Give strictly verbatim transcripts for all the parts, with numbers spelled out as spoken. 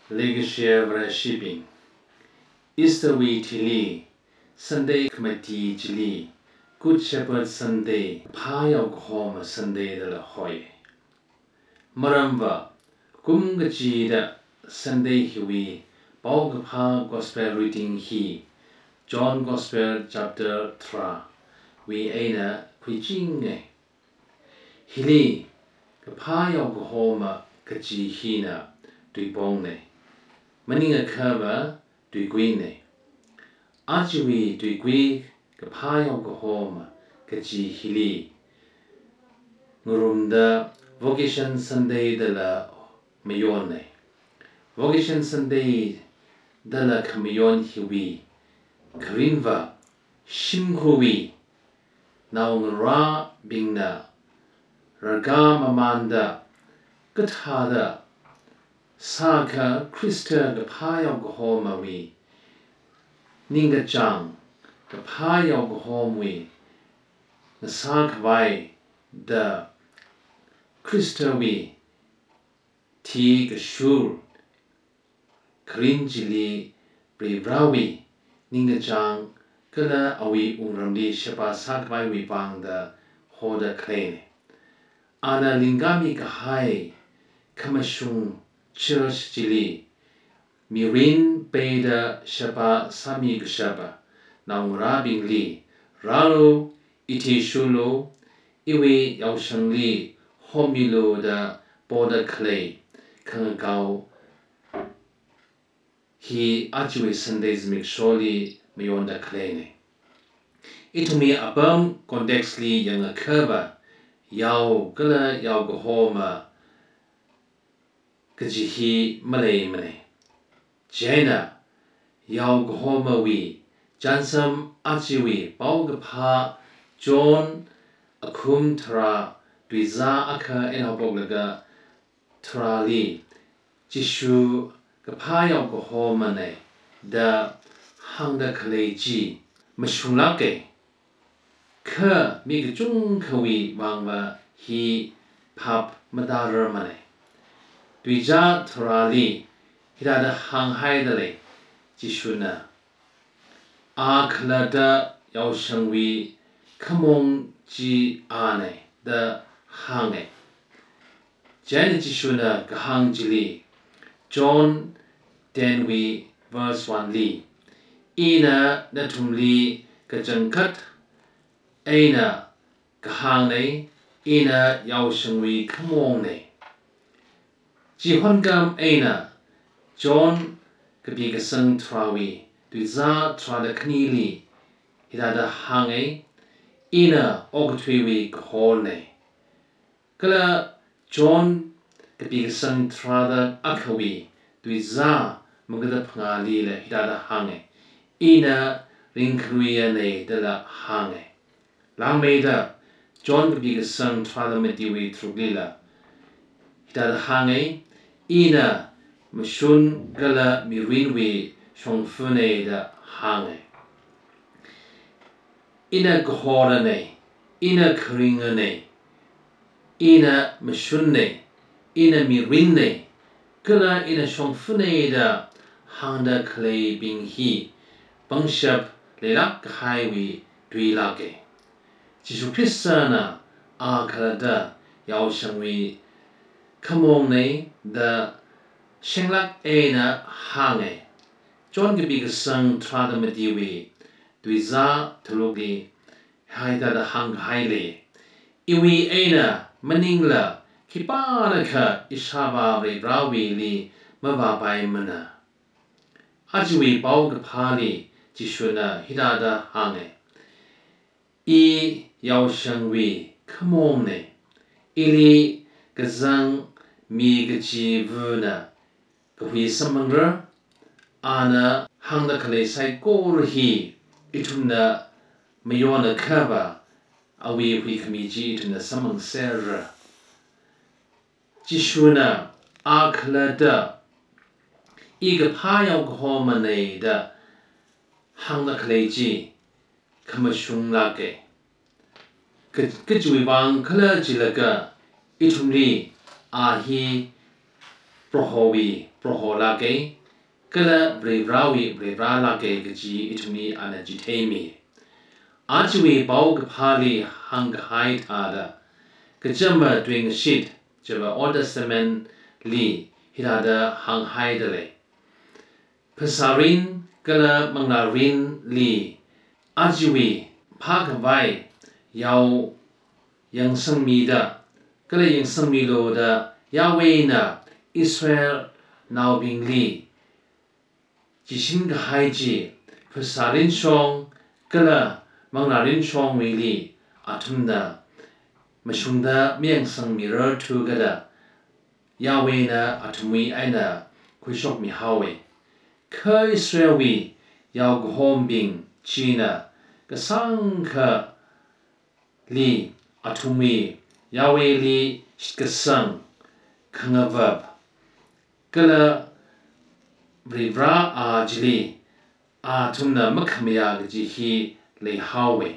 Leikashiya Vareshibing, Easter wui thili, Sunday khamati chili, Good Shepherd Sunday, phā yaokahoma Sunday dala hoi. Maramva, kum kachida Sunday hiwui paokaphā Gospel reading hi John Gospel chapter tharā wui eina khuichinge. Hili kaphā yaokahoma kaji hina tuipongne. Maningakhava tuikuine. Ajawui tuikui kaphā yaokahoma kaji hili ngarumda Vocation Sunday dala mayonne. Vocation Sunday dala khamayon hiwui kharinva shimkhurwui naongarābingna rarkā mamānda kathāda sākha Khrista kaphā yaokahomawui ningkachāng kaphā yaokahomawui ngasākhavai da Khristawui thi kashur kharin chili Varivarāwui ningkachāng kala awui wungramli sheba sākhavaiwui vangda hoda khaleine. Ana lingkami kahai khamashung church chili mirin peida sheba sāmi kasheba naongarābingli, rālu, ithishulu, iwui yaoshangli homilu da poda khalei khangakao hi ajawui Sunday zimiksholi mayonda khaleine. Ithumwui apam context li yangakhava yao kala yaokahoma kaji hi maleimane. Chieina yaokahomawui chānsam ajawui paokaphā John akhum tharā tuizā akha eina haophoklaga tharāli Jishu kaphā yaokahomane da hāngda khalei chi mashunglāke. Kha mi kachungkhawui vangva hi phap matararmane. Tuizā tharāli hithāda hānghaida lei, Jishuna, A khalatta yaoshangwui khamong chi Ane da hānge. Chieina Jishuna kahāng chili, John ten wui verse one li, Ina nathumli kachangkhat eina kahāngne, ina yaoshangwui khamongne. Chihonkam eina John kapi kasang tharāwui tuizā tharāda khanili hithāda hānge, Ina okathuiwui kahorne. Kala John kapi kasang tharāda akhawui tuizā magada phangālila hithāda hānge, Ina ringkhaluiyane dala hānge. Langmeida John kapi kasang tharāda matiwui tharuklila hithāda hānge, Ina mashun kala mirinwui shongfane da hānge. Ina kahorane, ina kharingane, ina mashunne, ina mirinne, kala ina shongfane da hāngda khaleibing hi pangshap leilāk kahaiwui tuilāke. Jishu Khristana A khalatta yaoshangwui khamongne da shenglāk eina hānge. John kapi kasang tharāda matiwui tuizā tharukli hithāda hāngkahai lei, Iwui eina maningla khipānakha Ishāvā Varivarāwuili mavāpaimana. Ajawui paokaphāli Jishuna hithāda hānge, I yaoshangwui khamongne, ili kazang mi kachivana kahui samphangra. Ana hāngda khalei saikora hi ithumna mayonakha va, awui huikhami chi ithumna samphangserra. Jishuna A khalatta, I kaphā yaokahomane da hāngda khalei chi khamashunglāke. Ka-, kachiwui vang khala jilaga ithumli A hi Prohowui Proho lāka, kala Varivarāwui Varivarā lāka kaji ithumli ana chitheimi. Ajawui paokaphāli hāngkahai thāda, kachāma tuingashit, chiva Old Testament li hithāda hānghaida lei. Phasārin kala manglārinli ajawui phākhavai yao yangsangmida, kala yangsangmilu da Yahwehna Israelnaobingli chishinkahai chi, phasārin shong kala manglārin shongwuili athumna mashungda mayangsangmirarthu kada Yahwehna athumwui eina khuishokmihaowa. Kha Israelwui yaokahombing china kasāngkhali athumwui Yahwehli shitkasang, khangavap, kala Varivarā a chili athumna makhamayā kaji hi leihaowa.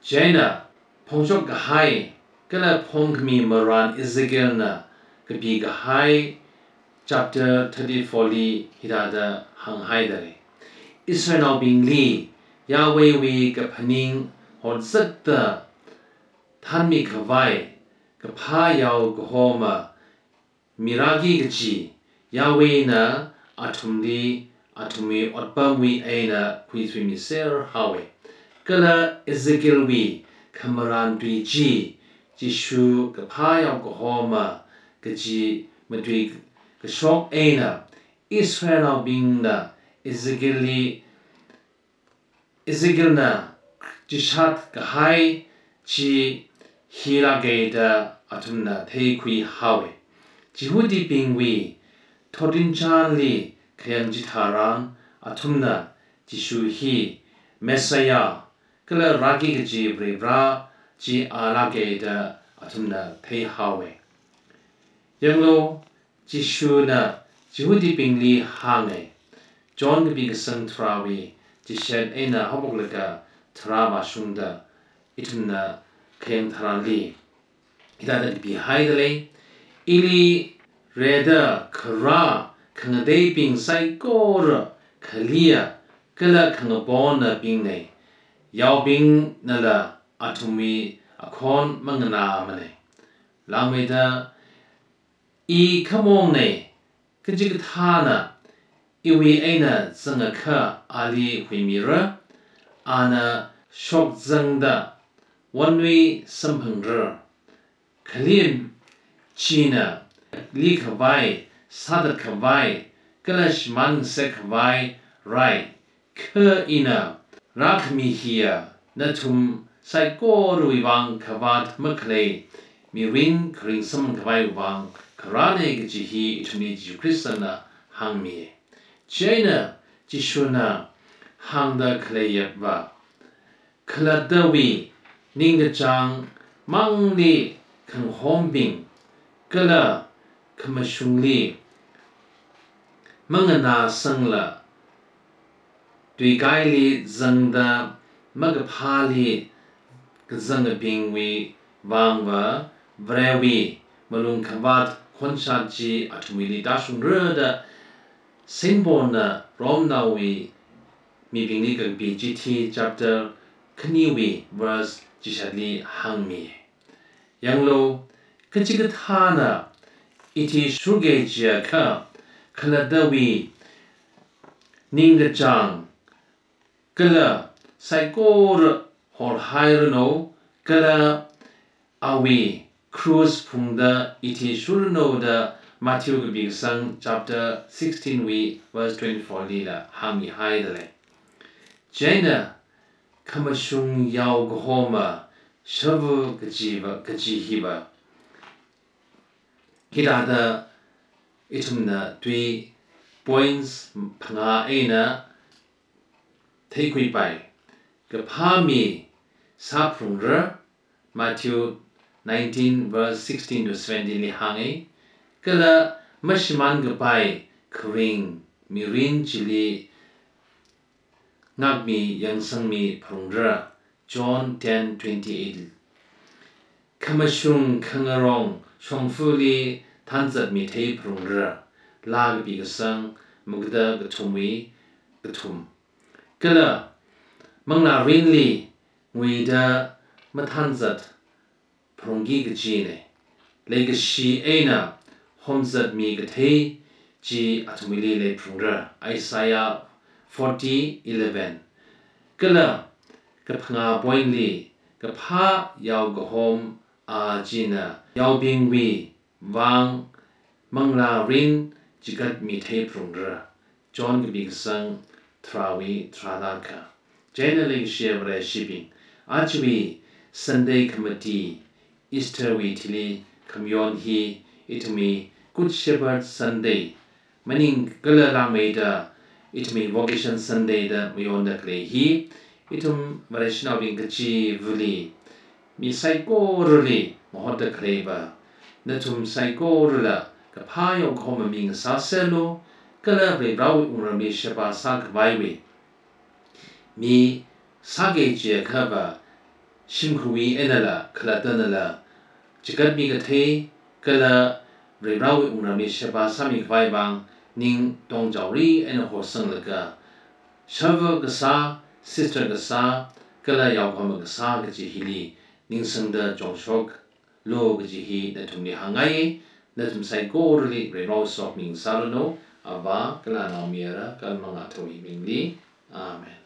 Chieina phongshok kahai kala phongkhami marān Ezekielna kapikahai chapter thirty-four li hithāda hānghaida lei. Israelnaobingli Yahwehwui kaphaning hotzakta thanmikhavai kaphā yaokahoma mirāki kaji Yahwehna athumli athumwui otpamwui eina khuithuimiserhaowa. Kala Ezekielwui khamarān tui chi Jishu kaphā yaokahoma kaji matuikashok eina Israelnaobingna Ezekielli Ezekielna chishat kahai chi hi lāka da athumna theikhuihaowa. Jihudibingwui thotrinchānli khayang chitharan athumna Jishu hi Messiah kala rāki kaji Varivarā chi a lāka da athumna theihaowa. Yanglu, Jishuna Jihudibingli hānga. John kapikasang tharāwui chishat eina haophoklaga tharā vāshungda ithumna khayang tharanli hithāda kapihaida lei. Ili rida kharā khangateibing saikora khaliya kala khangaponabingna. Yaobingnala athumwui akhon manganāmana. Langmeida I khamongna, kachikathāna iwui eina zangakha ali huimira, ana shokzangda wonnui samphangra. Khalim china likhavai, sāthatkhavai, kala shimān ngasakkhavai rai. Kha ina rākhami hiya nathum saikorawui vang khavāt makhalei mirin kharing samphangkhavai vang kharāna kaji hi ithumli Jishu Khristana hāngmi. Chieina Jishuna hāngda khaleiya va, khalattawui ningkachāng mangli khangahombing kala khamashungli manganāsangla, tuikaili zangda makaphāli kazangabingwui vangva Varewui malungkhavāt khonshat chi athumwuili tāshungra da Saint Paulna Romnaowui mibingli kakapi chithi chapter khaniwui verse chishatli hāngmi. Yanglu, kachikathāna ithi shurga jiakha, khalattawui ningkachāng kala saikora horhairanu, kala awui cross phungda ithi shuranu da Matthew kapikasang chapter sixteen wui verse twenty-four lila hāngmihaida lei. Chieina khamashung yaokahoma shavu kajiva, kaji hiva hithāda ithumna tui points phangā eina theikhuipai. Kaphā mi sāphalungra, Matthew nineteen verse sixteen to seventeen li hānga, kala mashimānkapai kharing mirin chili ngākmi yangsangmi phalungra, John ten twenty-eight. Khamashung khangarong shongfali thanzatmi theiphalungra. laa kapi kasang, magada kathumwui kathum. Kala manglārinli nguida mathānzat phalungki kajina. Leikashi eina homzatmi kathei chi athumwuili leiphalungra. Isaiah forty eleven. Kala kaphangā point li kaphā yaokahom a china yaobingwui vang manglārin chigatmi thei phalungra. John kapi kasang tharāwui tharāda akha. Chieina leikashiya Vareshibing, ajawui Sunday Khamati Easter wui thili khamayon hi ithumwui Good Shepherd Sunday maningkhala langmeida ithumwui Vocation Sunday da mayonda khalei hi ithum Vareshinaobing kachivali mi saikorali mahotda khaleiva, nathum saikorala kaphā yaokahoma mi ngasāserlu, kala Varivarāwui wungramli sheba sākhavaiwui mi sāki jiakhava, shimkhurwui einala, khalattanala, chigatmi kathei, kala Varivarāwui wungramli sheba sāmikhavai vang, ning tongchaori eina hosanglaga, sharva kasā, sister kasā, kala yaokahoma kasā kaji hili ningsangda chongshoklu kaji hi nathumli hāngngai. Nathum saikorali Varivarāwui sokhami ngasāranu, Avā, kala Anaomayara, kala Manglā Katharawui mingli. Amen.